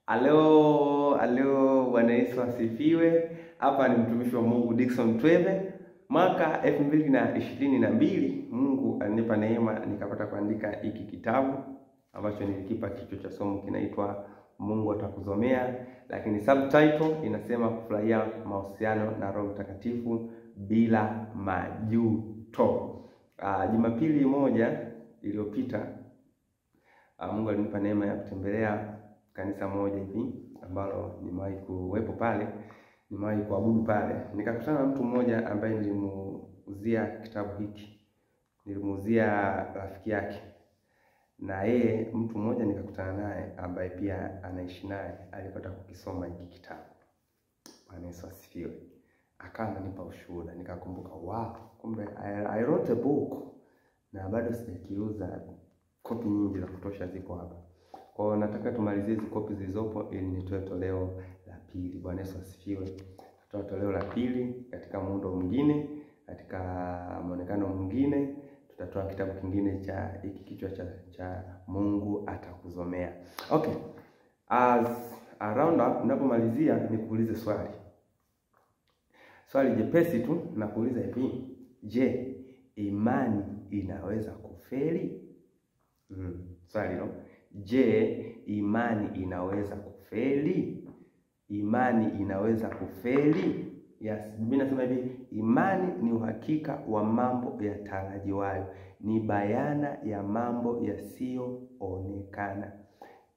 Alo, alo, Bwana Yesu asifiwe. Hapa ni mtumishi wa Mungu Dickson Tweve. Mwaka 2022 Mungu alinipa neema nikapata kuandika hiki kitabu ambacho nilikipa kichwa cha somo kinaitwa Mungu Atakuzomea, lakini subtitle inasema kufurahia mahusiano na Roho Mtakatifu bila majuto. Jumapili moja iliyopita Mungu alinipa neema ya kutembelea kanisa moja hivi ambalo nimewahi kuwepo pale, nimewahi kuabudu pale. Nikakutana na mtu mmoja ambaye nilimuuzia kitabu hiki, nilimuuzia rafiki yake, na yeye mtu mmoja nikakutana naye ambaye pia anaishi naye alipata kukisoma hiki kitabu. Bwana Yesu asifiwe. Akawa ananipa ushuhuda, nikakumbuka wow, kumbe I wrote a book na bado sijakiuza. Kopi nyingi za kutosha ziko hapa. Kwa hiyo nataka tumalizie hizi kopi zilizopo ili nitoe toleo la pili. Bwana Yesu asifiwe. Tutoa toleo la pili katika muundo mwingine, katika muonekano mwingine. Tutatoa kitabu kingine cha hiki kichwa cha Mungu Atakuzomea. Okay. As a round up, ninapomalizia nikuulize swali. Swali jepesi tu, nakuuliza hivi. Je, imani inaweza kufeli? Swali hilo. Je, imani inaweza kufeli? Imani inaweza kufeli? Yes, Biblia inasema hivi, imani ni uhakika wa mambo yatarajiwayo, ni bayana ya mambo yasiyoonekana.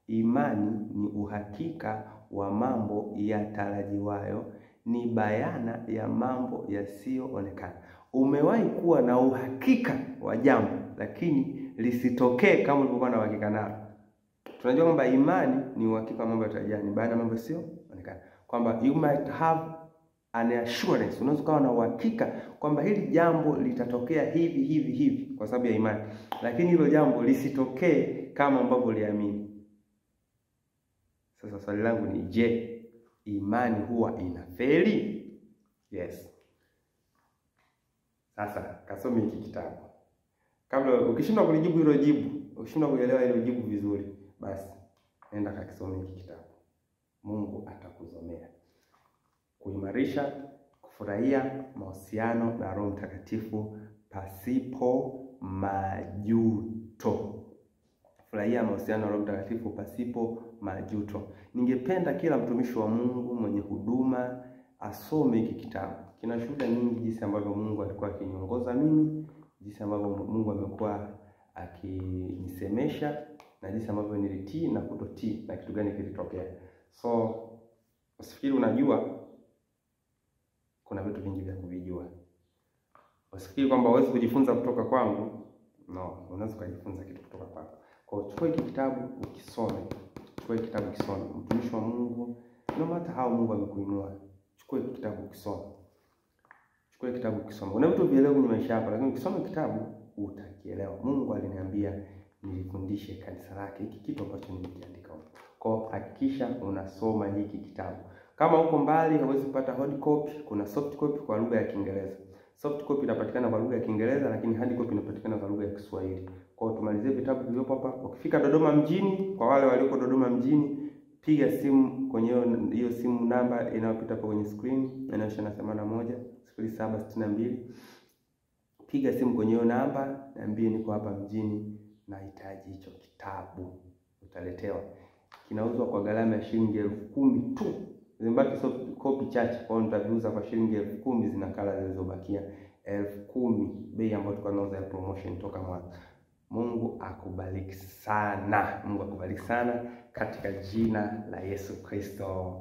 Imani ni uhakika wa mambo yatarajiwayo, ni bayana ya mambo yasiyoonekana. Umewahi kuwa na uhakika wa jambo lakini lisitokee kama ulivyokuwa na uhakika nalo? Tunajua kwamba imani ni uhakika wa mambo yatarajiwayo, ni bayana mambo yasiyoonekana. Kwamba you might have an assurance, unaweza kuwa na uhakika kwamba hili jambo litatokea hivi hivi hivi kwa sababu ya imani, lakini hilo jambo lisitokee kama ambavyo uliamini. Sasa swali langu ni je, imani huwa inafeli? Yes. Sasa kasome hiki kitabu. Kabla ukishindwa kulijibu hilo jibu, ukishindwa kuelewa hilo jibu vizuri, basi nenda kakisome hiki kitabu. Mungu atakuzomea. Kuimarisha, kufurahia mahusiano na Roho Mtakatifu pasipo majuto. Furahia mahusiano na Roho Mtakatifu pasipo majuto. Ningependa kila mtumishi wa Mungu mwenye huduma asome hiki kitabu. Kina shuhuda nyingi jinsi ambavyo Mungu alikuwa akiniongoza mimi, jinsi ambavyo Mungu amekuwa akinisemesha, na jinsi ambavyo nilitii na kutotii na kitu gani kilitokea. So usifikiri unajua, kuna vitu vingi vya kuvijua. Usifikiri kwamba huwezi kujifunza kutoka kwangu. No, unaweza kujifunza kitu kutoka kwangu. Kwa hiyo chukua hiki kitabu ukisome. Chukua hiki kitabu ukisome. Mtumishi wa Mungu, no matter how Mungu amekuinua, chukua hiki kitabu ukisome. Chukua hiki kitabu ukisome. Una vitu vielewe kwenye maisha yako, lakini ukisoma kitabu utakielewa. Mungu aliniambia nilifundishe kanisa lake hiki kitu ambacho nimekiandika huko. Kwa hiyo hakikisha unasoma hiki kitabu. Kama uko mbali huwezi kupata hard copy, kuna soft copy kwa lugha ya Kiingereza. Soft copy inapatikana kwa lugha ya Kiingereza, lakini hard copy inapatikana kwa lugha ya Kiswahili. Kwa hiyo tumalizie vitabu vilivyopo hapa. Ukifika Dodoma mjini, kwa wale walioko Dodoma mjini, piga simu kwenye hiyo simu namba inayopita hapo kwenye screen, inayoisha na 81 0762. Piga simu kwenye hiyo namba, niambie niko hapa mjini, nahitaji hicho kitabu. Utaletewa. Kinauzwa kwa gharama ya shilingi 10,000 tu. Zimebaki soft copy chache, kwa hiyo nitaviuza kwa shilingi 10,000, zinakala zilizobakia 10,000, bei ambayo tulikuwa tunauza ya promotion toka mwanzo. Mungu akubariki sana. Mungu akubariki sana katika jina la Yesu Kristo.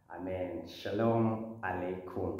Amen. Shalom aleikum.